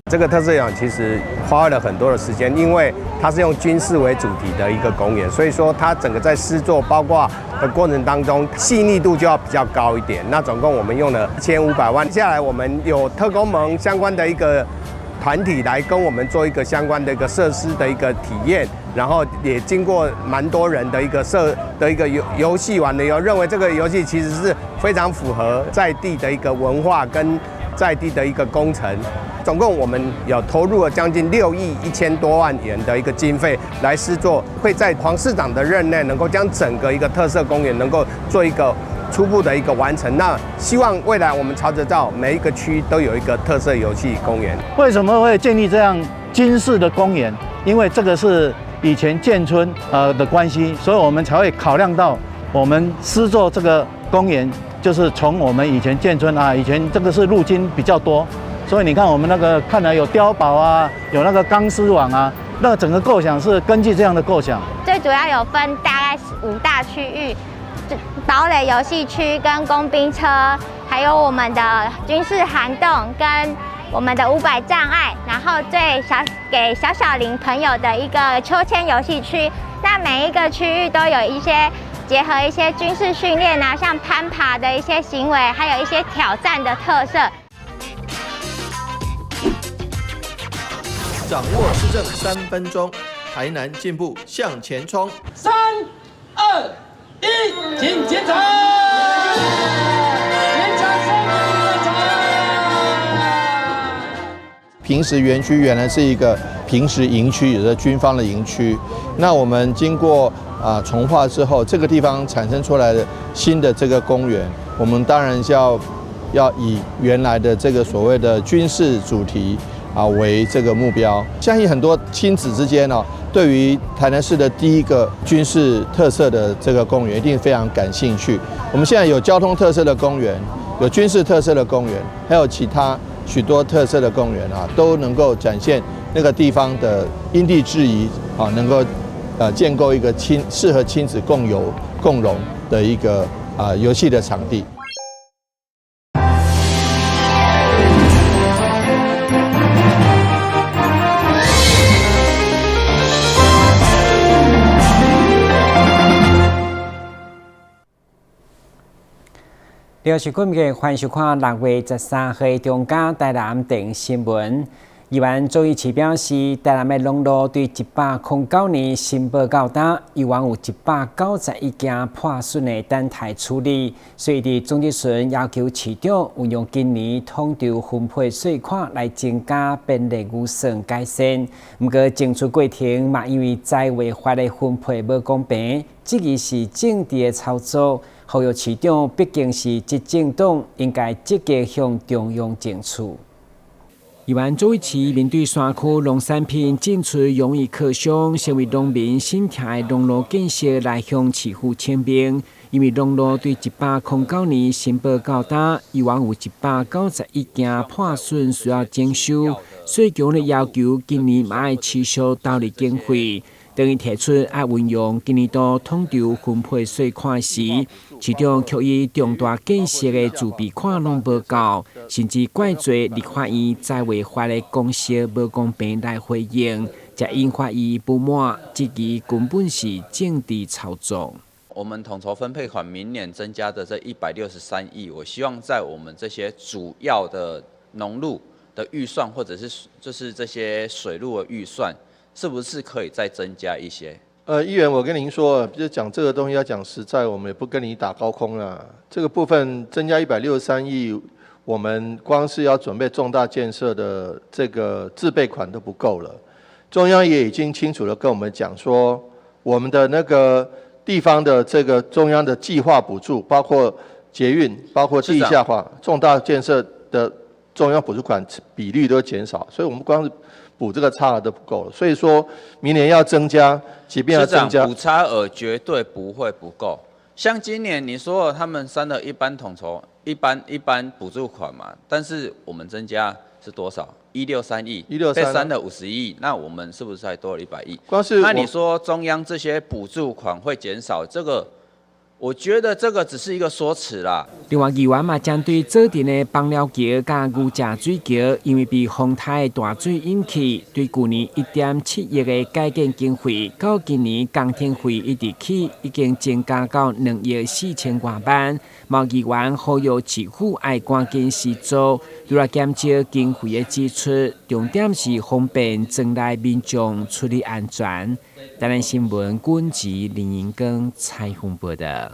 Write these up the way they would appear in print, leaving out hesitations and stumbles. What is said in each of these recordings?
這個特色園其實花了很多的時間，因為它是用軍事為主題的一個公園，所以說它整個在施作包括的過程當中，細膩度就要比較高一點。那總共我們用了1500萬，接下來我們有特工盟相關的一個團體來跟我們做一個相關的一個設施的一個體驗，然後也經過蠻多人的一個設的一個遊戲完了以後，認為這個遊戲其實是非常符合在地的一個文化跟在地的一個工程。總共我們有投入了將近6億1000多萬元的一個經費來施作，會在黃市長的任內能夠將整個一個特色公園能夠做一個初步的一個完成。那希望未來我們朝着到每一個區都有一個特色遊戲公園。為什麼會建立這樣軍事的公園？因為這個是以前眷村的關係，所以我們才會考量到我們施作這個公園，就是從我們以前眷村啊，以前這個是陸軍比較多。所以你看，我們那個看來有碉堡啊，有那個鋼絲網啊，那整個構想是根據這樣的構想。最主要有分大概5大區域，堡壘遊戲區跟工兵車，還有我們的軍事涵洞跟我們的500障礙，然後最小給小小齡朋友的一個秋千遊戲區。那每一個區域都有一些結合一些軍事訓練啊，像攀爬的一些行為，還有一些挑戰的特色。掌握市政3分鐘，台南進步向前衝。3、2、1，請檢查。檢查三，檢查。平石園區原來是一個平石營區，也是軍方的營區。那我們經過重劃之後，這個地方產生出來的新的這個公園，我們當然是要以原來的這個所謂的軍事主題為這個目標。相信很多親子之間呢，對於台南市的第一個軍事特色的這個公園，一定非常感興趣。我們現在有交通特色的公園，有軍事特色的公園，還有其他許多特色的公園啊，都能夠展現那個地方的因地制宜啊，能夠建構一個適合親子共遊共融的一個遊戲的場地。電視今日歡迎收看6月13號中嘉台南電新聞。議員周一奇表示，台南的農路對109年申報到今，猶原有191件破損的等待處理，所以佇總質詢要求市長運用今年統籌分配稅款來增加電力預算改善。毋過爭取過程嘛，因為災劃法的分配無公平，質疑是政治的操作。呼籲市長畢竟是執政黨，應該積極向中央爭取。議員周一奇面對山區農產品進出容易客商，成為農民心疼的農路建設來向市府請命，因為農路對109年申報到今，猶原有191件破損需要整修，所以強烈要求今年嘛愛持續投入經費。當伊提出愛運用今年度統籌分配稅款時，市長卻以重大建設的儲備款攏無夠，甚至怪罪立法院在違法的公設無公平來回應，才引發伊不滿，質疑根本是政治操作。我們統籌分配款明年增加的這163億，我希望在我們這些主要的農路的預算，或者是就是這些水路的預算，是不是可以再增加一些？議員，我跟您說，就講這個東西要講實在，我們也不跟你打高空了。這個部分增加163億，我們光是要準備重大建設的這個自備款都不夠了。中央也已經清楚的跟我們講說，我們的那個地方的這個中央的計劃補助，包括捷運、包括地下化重大建設的中央補助款比率都減少，所以我們光是補這個差額都不夠了，所以說明年要增加，即便要增加，補差額絕對不會不夠。像今年你說他們刪了一般統籌、一般補助款嘛，但是我們增加是多少？163億，163被刪了50億，那我們是不是還多了100億？光是那你說中央這些補助款會減少，這個我覺得這個只是一個說辭啦。另外，議員嘛針對左鎮的枋寮橋佮牛食水橋，因為被風颱的大水引起，對舊年1.7億的改建經費，到今年工程費一直起，已經增加到2億4千外萬。嘛議員呼籲市府愛趕緊實做，除了減少經費的支出，重點是方便庄內民眾出入安全。台南新聞，軍籍林英光採訪報道。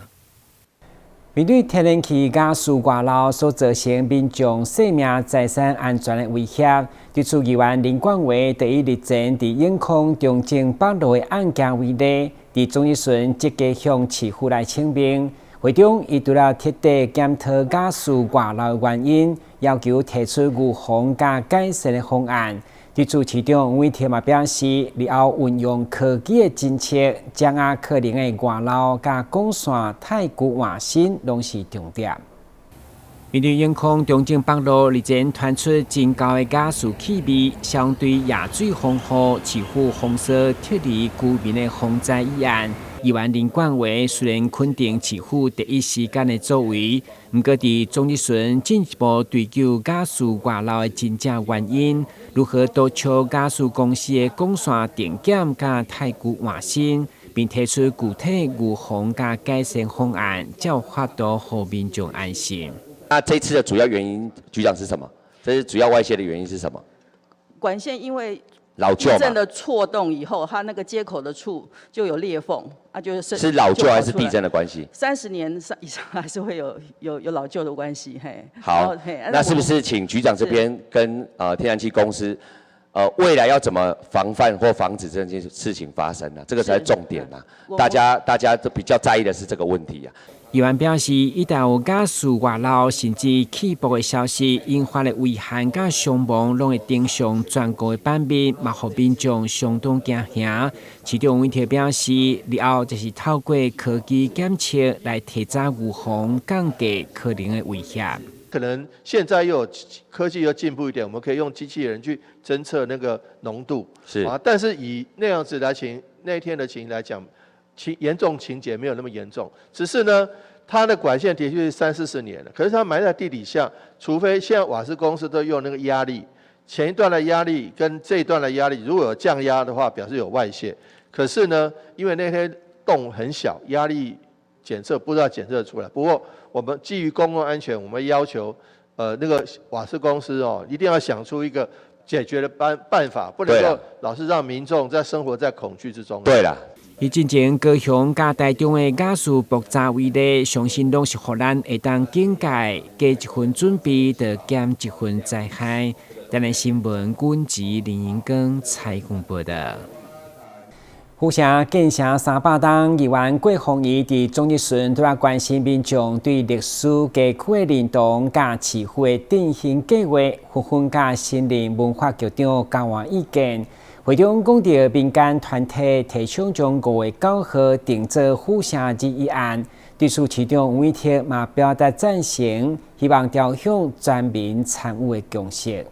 面對天然氣瓦斯外漏所造成民眾生命財產安全的威脅，對此議員林冠華就以日前佇永康中正北路的案件為例，佇總質詢積極向市府來請命。會中，伊除了徹底檢討瓦斯外漏的原因，要求提出預防佮改善的方案。對此，市長黃偉哲嘛表示，日後運用科技的偵測，掌握可能的外漏佮管線汰舊換新，攏是重點。面對永康中正北路日前傳出真高的瓦斯氣味，相對野水防護、市府封鎖撤離居民的防災議案，議員林冠華雖然肯定市府第一時間的作為，毋過佇總質詢進一步追究瓦斯外漏的真正原因，如何督促瓦斯公司的管線定檢佮汰舊換新，並提出具體預防佮改善方案，才有法度予民眾安心。那這次的主要原因，局長是什麼？這是主要外洩的原因是什麼？管線因為老舊地震的錯動以後，它那個接口的處就有裂縫，啊，就是是老舊還是地震的關係？30年以上還是會有老舊的關係，嘿。好，那是不是請局長這邊跟天然氣公司，未來要怎麼防範或防止這件事情發生呢？這個才是重點啊！大家都比較在意的是這個問題啊。議員表示，一旦有瓦斯外漏甚至氣爆的消息，引發的遺憾佮傷亡，攏會登上全國的版面，嘛予民眾相當驚嚇。市長黃偉哲表示，日後就是透過科技檢測來提早預防、降低可能的威脅。可能現在又有科技又進步一點，我們可以用機器人去偵測那個濃度。啊，但是以那樣子來情那一天的情形來講，情嚴重情節沒有那麼嚴重，只是呢，它的管線的確是三四十年了，可是它埋在地底下，除非現在瓦斯公司都用那個壓力，前一段的壓力跟這一段的壓力，如果有降壓的話，表示有外洩。可是呢，因為那天洞很小，壓力檢測不知道檢測出來。不過我們基於公共安全，我們要求，那個瓦斯公司哦，一定要想出一個解決的辦法，不能夠老是讓民眾在生活在恐懼之中。對啦。以進前高雄佮台中的瓦斯爆炸為例，相信攏是予咱會當警戒，加一分準備，就減一分災害。台南新聞，軍籍林英光採訪報道。府城建城300冬，議員郭鳳儀佇總質詢拄仔關心民眾對歷史街區的認同，佮市府的振興計劃，紛紛佮新任文化局長交換意見。會中講到民間團體提倡將5月9號定做府城日一案，對此市長黃偉哲嘛表達贊成，希望朝向全民參與的共識。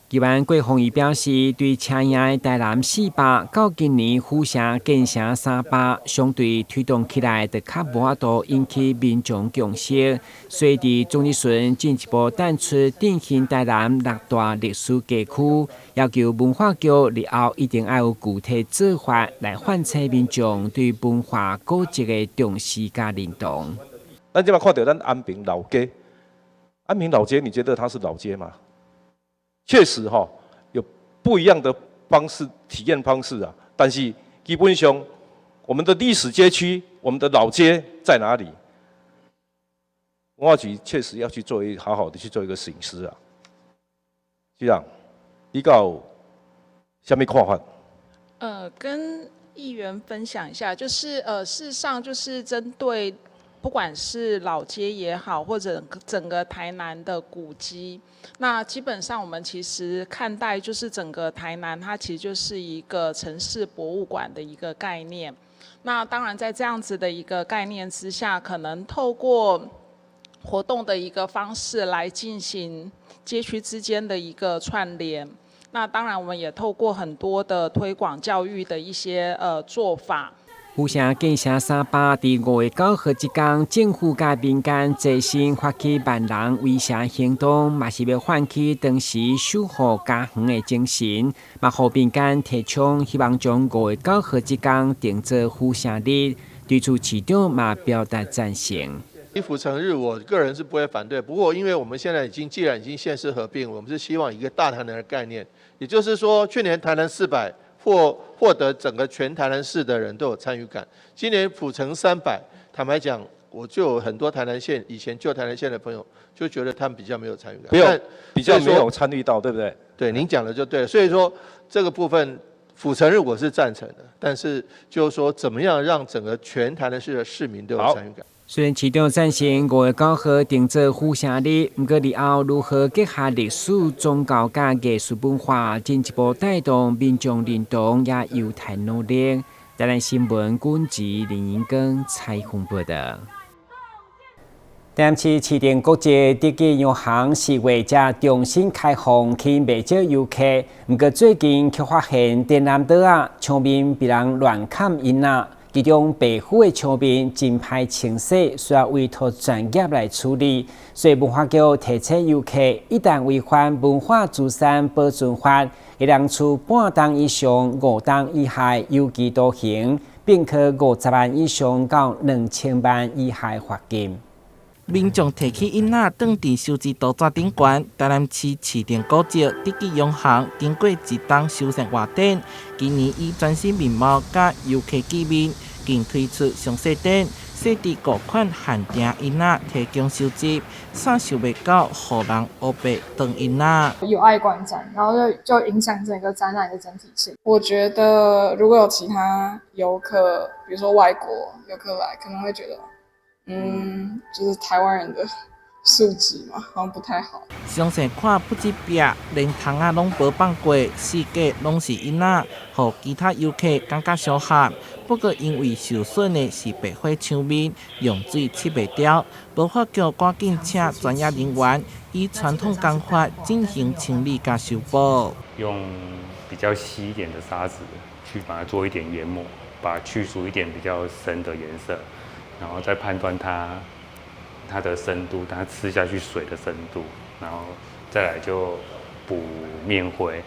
議員郭鳳儀表示，對車營的台南400到今年府城建城300，相對推動起來就較無法度引起民眾共識。所以佇總質詢進一步淡出振興台南六大歷史街區，要求文化局日後一定愛有具體做法來喚醒民眾對文化古蹟的重視佮認同。咱這擺看著咱安平老街，安平老街，你覺得它是老街嗎？確實哈，有不一樣的方式體驗方式啊，但是基本上我們的歷史街區、我們的老街在哪裡？文化局確實要去做一好好的去做一個省思啊。局長，你敢有啥物看法？跟議員分享一下，就是事實上就是針對不管是老街也好，或者整個台南的古蹟，那基本上我們其實看待就是整個台南，它其實就是一個城市博物館的一個概念。那當然在這樣子的一個概念之下，可能透過活動的一個方式來進行街區之間的一個串聯。那當然我們也透過很多的推廣教育的一些做法。府城建成300，佇5月9號這工，政府佮民間齊心發起萬人圍城行動，嘛是欲喚起當時守護家園的精神，嘛予民間提倡，希望將5月9號這工定做府城日。對此市長嘛表達贊成。府城日，我個人是不會反對。不過，因為我們現在已經既然已經縣市合併，我們是希望一個大台南的概念，也就是說，去年台南400。獲得整個全台南市的人都有參與感。今年府城300，坦白講，我就有很多台南縣以前舊台南縣的朋友就覺得他們比較沒有參與感。沒有比較沒有參與到，對不對？對，您講的就對了。所以說這個部分府城日我是贊成的，但是就是說怎麼樣讓整個全台南市的市民都有參與感。雖然市長贊成5月9號定做府城日，毋過日後如何結合歷史、宗教佮藝術文化，進一步帶動民眾認同，也有待努力。台南新聞軍籍林英庚採訪報導。台南市市定古蹟德記洋行4月才重新開放，吸引袂少遊客。毋過最近卻發現電纜桌仔牆面被人亂崁印仔，其中白灰的牆面真歹清洗，需要委託專業來處理。所以文化局提醒遊客，一旦違反文化資產保存法，會當處半冬以上5冬以下有期徒刑，並科50萬以上到2000萬以下罰金。民眾提起印仔，囥佇收集桌仔頂懸。台南市市定古蹟德記洋行經過一冬修繕活展，今年以全新面貌佮遊客見面，更推出詳細展，設置五款限定印仔提供收集，煞想袂到予人烏白當印仔。有礙觀瞻，然後就影響整個展覽的整體性。我覺得如果有其他遊客，比如說外國遊客來，可能會覺得，就是台灣人的素質嘛，好像不太好。詳細看不止壁，連窗仔攏無放過，四界攏是印仔，予其他遊客感覺相合。不過因為受損的是白灰牆面，用水拭袂掉，文化局趕緊請專業人員以傳統工法進行清理佮修補。用比較細一點的砂紙去把它做一點研磨，把去除一點比較深的顏色。然後再判斷它的深度，它吃下去水的深度，然後再來就補面灰，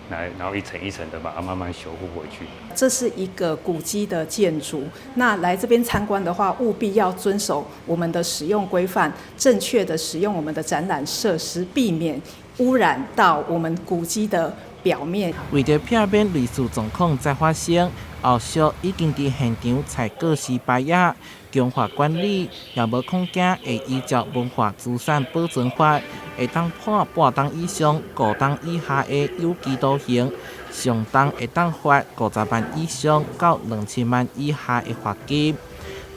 來，然後一層一層的把它慢慢修復回去。這是一個古蹟的建築，那來這邊參觀的話，務必要遵守我們的使用規範，正確的使用我們的展覽設施，避免污染到我們古蹟的表面。為著避免類似狀況再發生，後續已經佇現場採告示牌仔，強化管理，也無恐驚會依照文化資產保存法，會當判半冬以上5冬以下的有期徒刑，上重會當罰50萬以上到2000萬以下的罰金。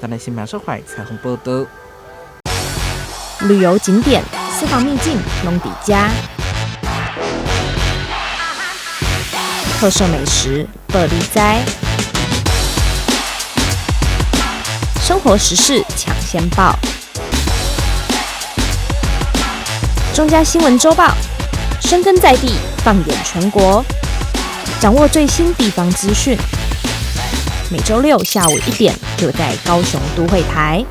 台南新聞蘇懷採訪報導。旅遊景點、私房秘境攏佇遮，特色美食報你知，生活時事搶先報，中嘉新聞週報，深耕在地，放眼全國，掌握最新地方資訊。每週六下午1點，就在高雄都會台。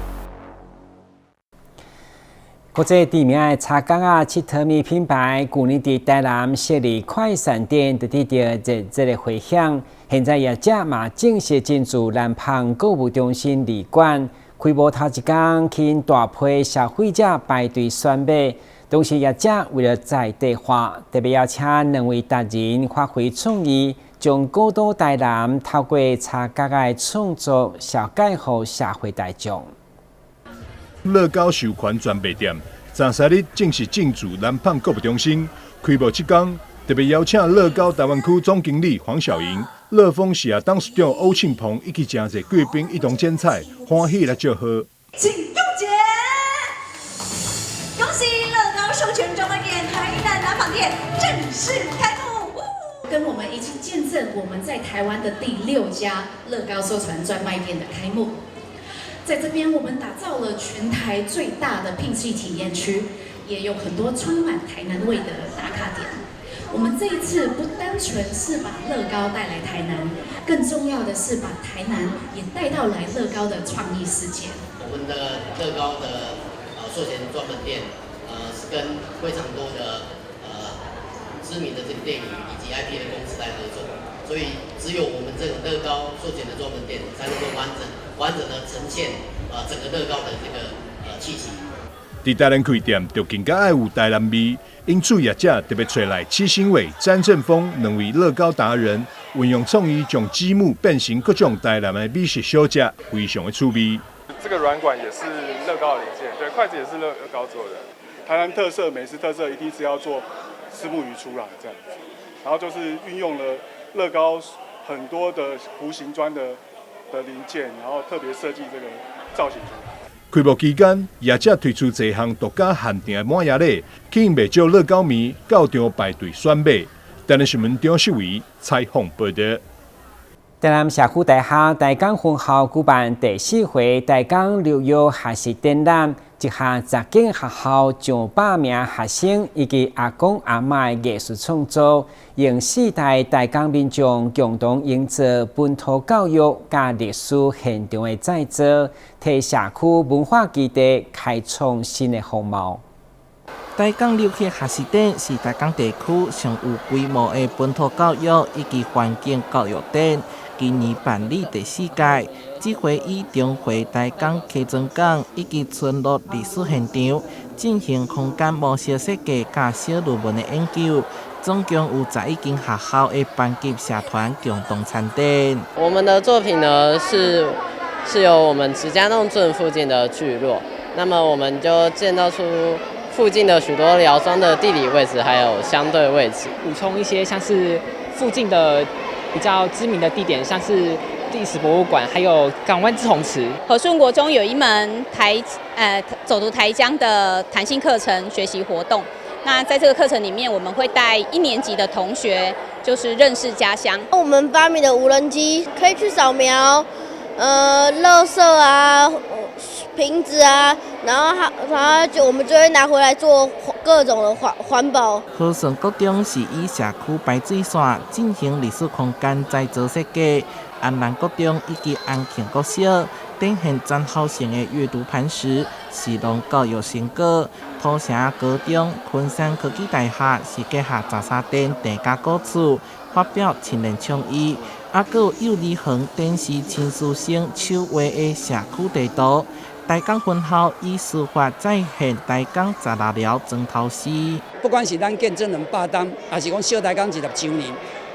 國際知名的柴角仔𨑨迌物品牌，舊年佇台南設立快閃店，就得到熱熱的迴響。現在業者嘛正式進駐南方購物中心二館，開幕頭一工，吸引大批消費者排隊選買。同時，業者為了在地化，特別邀請兩位達人發揮創意，將古都台南透過柴角仔的創作，紹介予社會大眾。樂高授權專賣店，13日正式進駐南方購物中心。開幕這工，特別邀請樂高台灣區總經理黃小瑩、樂風事業董事長歐慶鵬以及誠濟貴賓一同剪彩，歡喜來祝賀。請用剪！恭喜樂高授權專賣店台南南紡店正式開幕！跟我們一起見證我們在台灣的第6家樂高授權專賣店的開幕。在這邊，我們打造了全台最大的拼砌體驗區，也有很多充滿台南味的打卡點。我們這一次不單純是把樂高帶來台南，更重要的是把台南也帶到來樂高的創意世界。我們的樂高的授權專門店，是跟非常多的知名的這個電影以及 IP 的公司來合作，所以只有我們這種樂高授權的專門店，才能夠完整的呈現整個樂高的這個氣息。佇台南開店，就更加愛有台南味。因此業者特別揣來戚新偉、詹正峰兩位樂高達人，運用創意將積木變成各種台南的美食小食，非常的趣味。這個軟管也是樂高的零件，對，筷子也是樂高做的。台南特色美食特色一定是要做虱目魚出來這樣子，然後就是運用了樂高很多的弧形磚的零件，然後特別設計這個造型出來。開幕期間，業者推出這項獨家限定的滿額禮，吸引袂少樂高迷到場排隊選買。台南新聞張秀維採訪報道。台南社區大學大港分校舉辦第四回大港流域學習展覽，集合10間學校上百名學生以及阿公阿嬤的藝術創作，用四代大港民眾共同營造本土教育佮歷史現場的再造，替社區文化基地開創新的風貌。大港流域學習展是大港地區上有規模的本土教育以及環境教育展。今年辦理第四屆，這回以重回大港溪莊港以及村落歷史現場進行空間模式設計佮小論文的研究，總共有11間學校的班級社團共同參展。我們的作品呢是由我們芷家洞鎮附近的聚落，那麼我們就建造出附近的許多寮莊的地理位置，還有相對位置，補充一些像是附近的比較知名的地點，像是歷史博物館，還有港灣滯洪池。和順國中有一門走讀台江的彈性課程學習活動。那在這個課程裡面，我們會帶一年級的同學，就是認識家鄉。我們發明的無人機可以去掃描，垃圾啊、瓶子啊，然後就我們就會拿回來做各種的環保。和順國中是以社區排水線進行歷史空間再造設計，安南國中以及安慶國小展現全校性的閱讀磐石，是農教育成果。土城高中、昆山科技大學是結合13店店家古厝，發表青年創意。啊，閣有幼兒園展示親師生手畫的社區地圖。大港分校以書法再現大港16寮磚頭詩。不管是咱見證200冬，抑是講小大港20周年，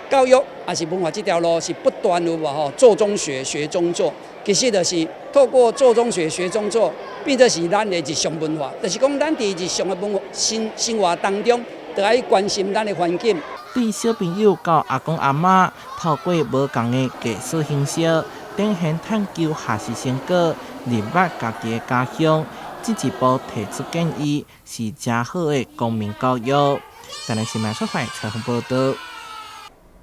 教育抑是文化這條路是不斷有無吼，做中學，學中做。其實就是透過做中學，學中做，變做是咱的日常文化。就是講，咱佇日常的文化生活當中，就愛關心咱的環境。對小朋友到阿公阿嬤，透過無仝的藝術形式，展現探究學習成果，認捌家己的家鄉，進一步提出建議，是誠好的公民教育。台南新聞出發採訪報道。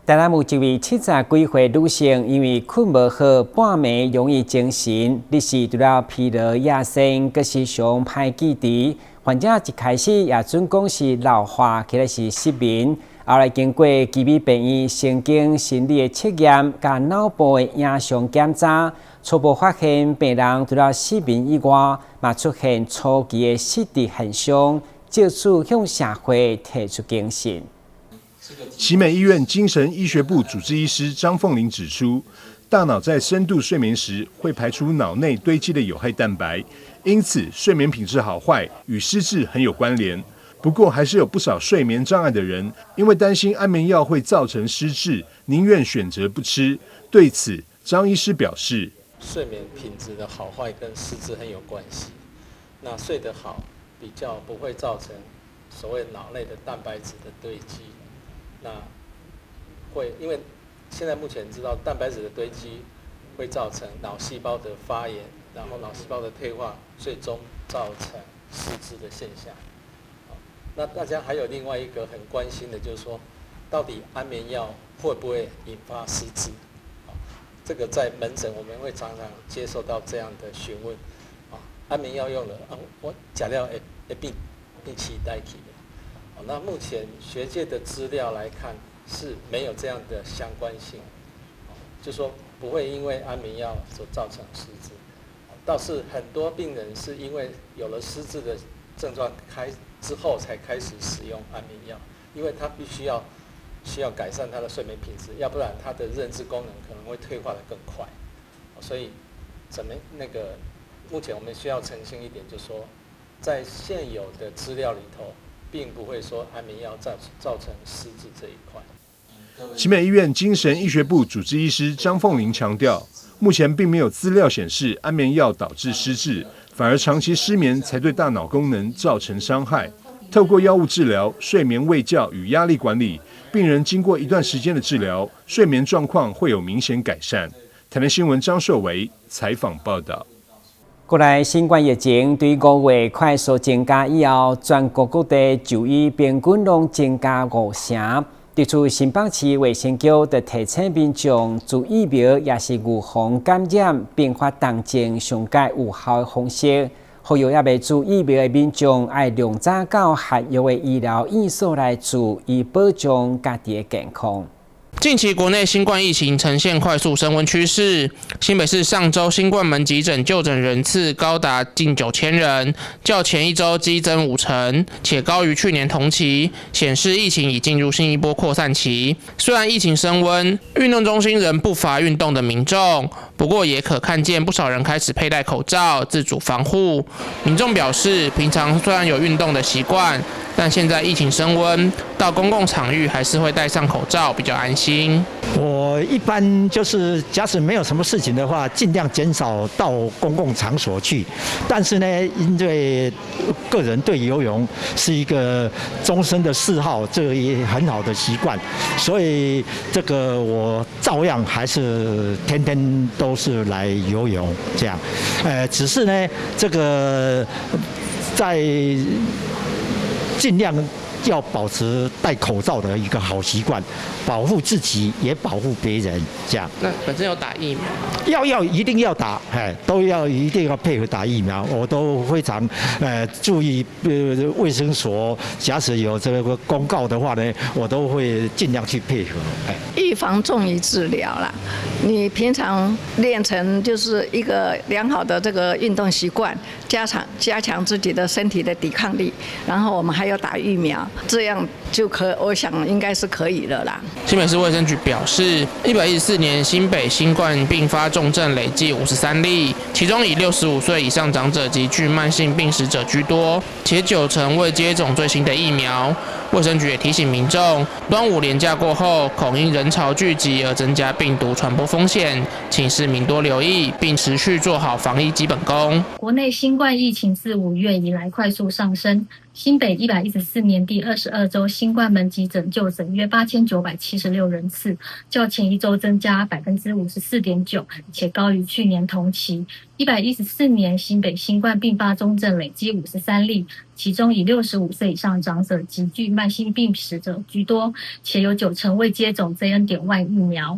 台南有一位70幾歲女性，因為睏無好，半暝容易精神，日時除了疲勞、夜深，閣時常歹記憶。患者一開始也準講是老化，或者是失眠。後來經過奇美病院神經心理的測驗，佮腦部的影像檢查，初步發現病人除了失眠以外，嘛出現初期的失智現象，藉此向社會提出警訊。奇美醫院精神醫學部主治醫師張鳳玲指出，大腦在深度睡眠時會排出腦內堆積的有害蛋白，因此睡眠品質好壞與失智很有關聯。不過，還是有不少睡眠障礙的人，因為擔心安眠藥會造成失智，寧願選擇不吃。對此，張醫師表示：睡眠品質的好壞跟失智很有關係。那睡得好，比較不會造成所謂腦內的蛋白質的堆積。那會因為現在目前知道蛋白質的堆積會造成腦細胞的發炎，然後腦細胞的退化，最終造成失智的現象。那大家還有另外一個很關心的，就是說，到底安眠藥會不會引發失智？這個在門診我們會常常接受到這樣的詢問。啊，安眠藥用了，啊，我食了會變癡呆去。那目前學界的資料來看是沒有這樣的相關性，就說不會因為安眠藥所造成失智，倒是很多病人是因為有了失智的症狀開之後才開始使用安眠藥，因為他必須要需要改善他的睡眠品質，要不然他的認知功能可能會退化得更快。所以，怎麼那個目前我們需要澄清一點，就是說，在現有的資料裡頭，並不會說安眠藥造成失智這一塊。奇美醫院精神醫學部主治醫師張鳳玲強調，目前並沒有資料顯示安眠藥導致失智，反而長期失眠才對大腦功能造成傷害。透過藥物治療、睡眠衛教與壓力管理，病人經過一段時間的治療，睡眠狀況會有明顯改善。台南新聞張碩維採訪報道。國內新冠疫情對5月快速增加以後，全國各地就醫平均攏增加5成。對此，新北市衛生局就提醒民眾，注疫苗也是預防感染、併發重症上蓋有效的方式。呼籲猶未注疫苗的民眾，愛量早到合約的醫療院所來注，以保障家己的健康。近期國內新冠疫情呈現快速升溫趨勢，新北市上週新冠門急診就診人次高達近9000人，較前一週激增5成，且高於去年同期，顯示疫情已進入新一波擴散期。雖然疫情升溫，運動中心仍不乏運動的民眾，不過也可看見不少人開始佩戴口罩，自主防護。民眾表示，平常雖然有運動的習慣，但現在疫情升溫，到公共場域還是會戴上口罩，比較安心。我一般就是，假使沒有什麼事情的話，盡量減少到公共場所去。但是呢，因為個人對游泳是一個終身的嗜好，這也很好的習慣，所以這個我照樣還是天天都是來游泳這樣。只是呢，這個在盡量要保持戴口罩的一個好習慣，保護自己也保護別人，這樣。那本身有打疫苗？要一定要打，哎，都要一定要配合打疫苗。我都非常注意，衛生所假使有這個公告的話呢，我都會盡量去配合。哎，預防重於治療啦，你平常練成就是一個良好的這個運動習慣，加強自己的身體的抵抗力，然後我們還要打疫苗。這樣就可，我想應該是可以了啦。新北市衛生局表示，114年新北新冠併發重症累計53例，其中以65歲以上長者及具慢性病史者居多，且9成未接種最新的疫苗。衛生局也提醒民眾，端午連假過後，恐因人潮聚集而增加病毒傳播風險，請市民多留意，並持續做好防疫基本功。國內新冠疫情自5月以來快速上升，新北114年第22週新冠門急診就診約8976人次，較前一週增加54.9%，且高於去年同期。114年新北新冠併發重症累計53例，其中以65歲以上長者及具慢性病史者居多，且有9成未接種 JN.1 疫苗。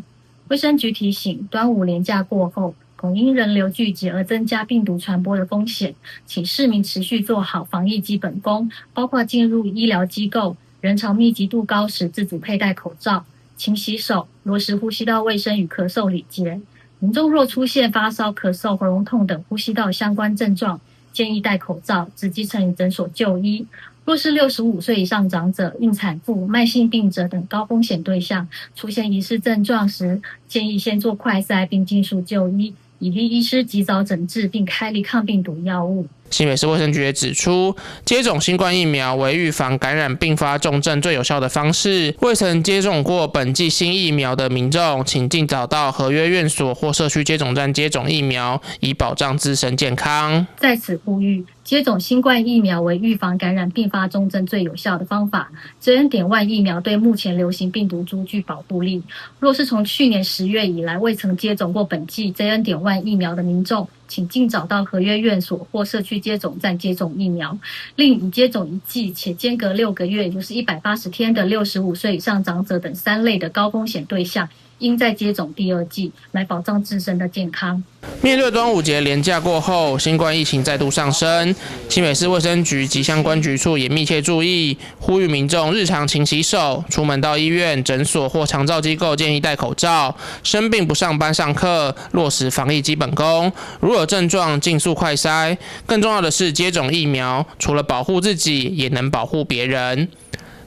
衛生局提醒，端午連假過後，恐因人流聚集而增加病毒傳播的風險，請市民持續做好防疫基本功，包括進入醫療機構、人潮密集度高時自主佩戴口罩、勤洗手、落實呼吸道衛生與咳嗽禮節。民眾若出現發燒、咳嗽、喉嚨痛等呼吸道相關症狀，建議戴口罩至基層診所就醫。若是65歲以上長者、孕產婦、慢性病者等高風險對象出現疑似症狀時，建議先做快篩並盡速就醫，以利醫師及早診治並開立抗病毒藥物。新北市衛生局也指出，接種新冠疫苗為預防感染併發重症最有效的方式。未曾接種過本劑新疫苗的民眾，請盡早到合約院所或社區接種站接種疫苗，以保障自身健康。在此呼籲，接種新冠疫苗為預防感染併發重症最有效的方法。JN.1 疫苗對目前流行病毒株具保護力。若是從去年10月以來未曾接種過本劑 JN.1 疫苗的民眾，請盡早到合約院所或社區接種站接種疫苗。另已接種一劑且間隔6個月，也就是180天的65歲以上長者等三類的高風險對象，应再接种第二剂，来保障自身的健康。面对端午节连假过后，新冠疫情再度上升，新北市卫生局及相关局处也密切注意，呼吁民众日常勤洗手，出门到医院、诊所或长照机构建议戴口罩，生病不上班上课，落实防疫基本功。如有症状，尽速快筛。更重要的是，接种疫苗，除了保护自己，也能保护别人。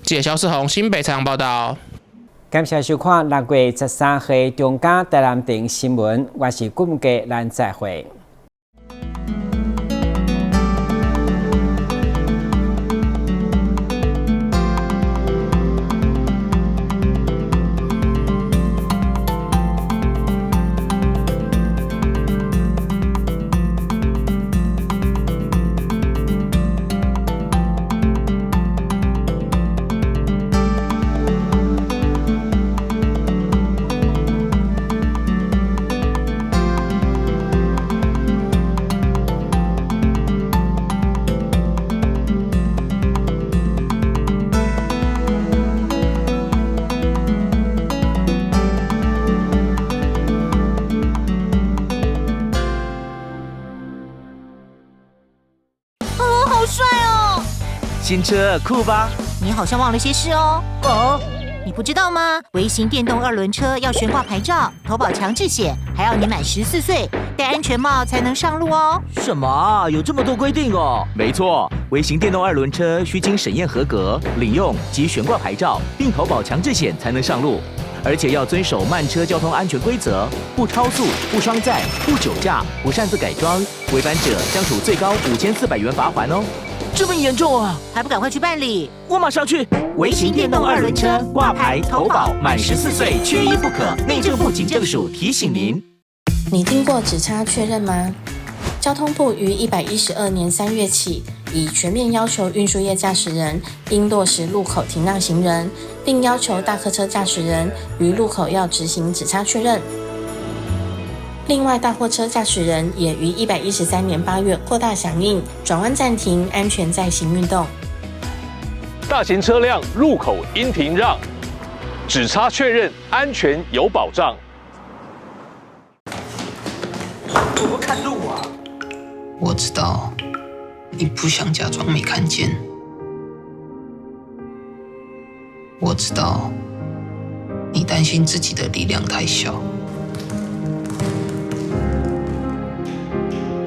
记者萧世宏新北采访报道。感谢收看6月13號中嘉台南電新聞，我是顧家，咱再會。新车酷吧？你好像忘了些事哦。哦，你不知道吗？微型电动二轮车要悬挂牌照、投保强制险，还要你满14岁，戴安全帽才能上路哦。什么？有这么多规定哦？没错，微型电动二轮车需经审验合格、领用及悬挂牌照，并投保强制险才能上路，而且要遵守慢车交通安全规则，不超速、不双载、不酒驾、不擅自改装，违反者将处最高5400元罚锾哦。这么严重啊！还不赶快去办理？我马上去。微型电动二轮车挂牌投保，满14岁缺一不可。内政部警政署提醒您。你听过指差确认吗？交通部于112年3月起，已全面要求运输业驾驶人应落实路口停让行人，并要求大客车驾驶人于路口要执行指差确认。另外，大货车驾驶人也于113年8月扩大响应，转弯暂停，安全再行运动。大型车辆路口应停让，指差确认，安全有保障。我不看路啊！我知道你不想假装没看见，我知道你担心自己的力量太小。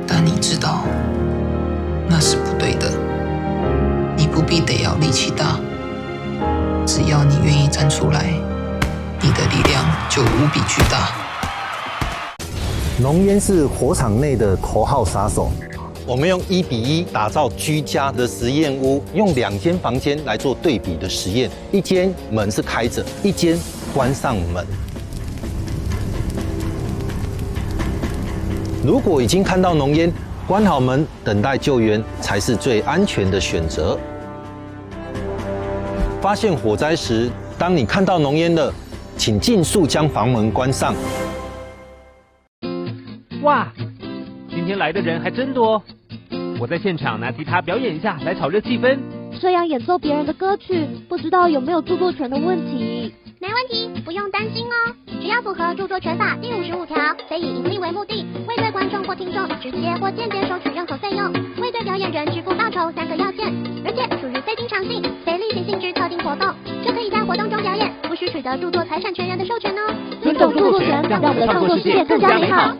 但你知道，那是不对的。你不必得要力气大，只要你愿意站出来，你的力量就无比巨大。浓烟是火场内的头号杀手。我们用1比1打造居家的实验屋，用2间房间来做对比的实验，一间门是开着，一间关上门。如果已经看到浓烟，关好门，等待救援才是最安全的选择。发现火灾时，当你看到浓烟了，请尽速将房门关上。哇，今天来的人还真多！我在现场拿吉他表演一下，来炒热气氛。这样演奏别人的歌曲，不知道有没有著作权的问题？没问题，不用担心哦。只要符合著作权法第55条，非以盈利为目的，未对观众或听众直接或间接收取任何费用，未对表演人支付报酬3个要件，而且属于非经常性、非例行性质特定活动，就可以在活动中表演，不需取得著作财产权人的授权哦。尊重著作权，让我们的创作世界更加美好。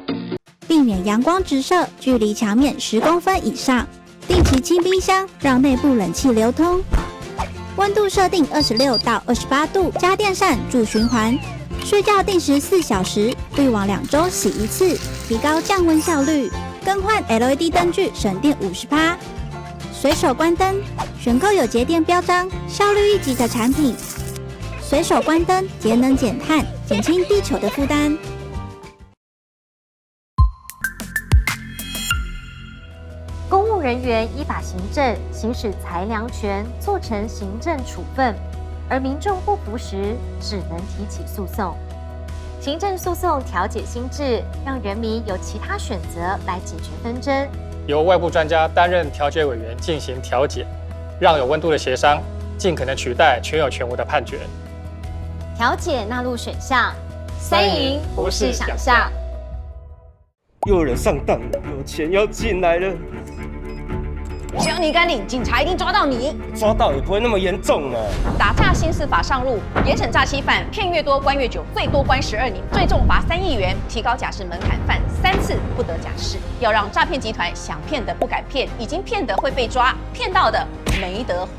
避免阳光直射，距离墙面10公分以上。定期清冰箱，让内部冷气流通。温度设定26到28度，加电扇助循环。睡觉定时4小时，滤网2周洗1次，提高降温效率。更换 LED 灯具，省电50%。随手关灯，选购有节电标章、效率一级的产品。随手关灯，节能减碳，减轻地球的负担。公务人员依法行政，行使裁量权，做成行政处分，而民众不服时，只能提起诉讼。行政诉讼调解新制，让人民有其他选择来解决纷争。由外部专家担任调解委员进行调解，让有温度的协商尽可能取代全有全无的判决。调解纳入选项，三赢不是想象。又有人上當了，有錢要進來了。只要你敢領，警察一定抓到你。抓到也不會那麼嚴重啊。打詐新司法上路，嚴審詐欺犯，騙越多關越久，最多關12年，最重罰3億元，提高假釋門檻，犯3次不得假釋。要讓詐騙集團想騙的不敢騙，已經騙的會被抓，騙到的沒得花。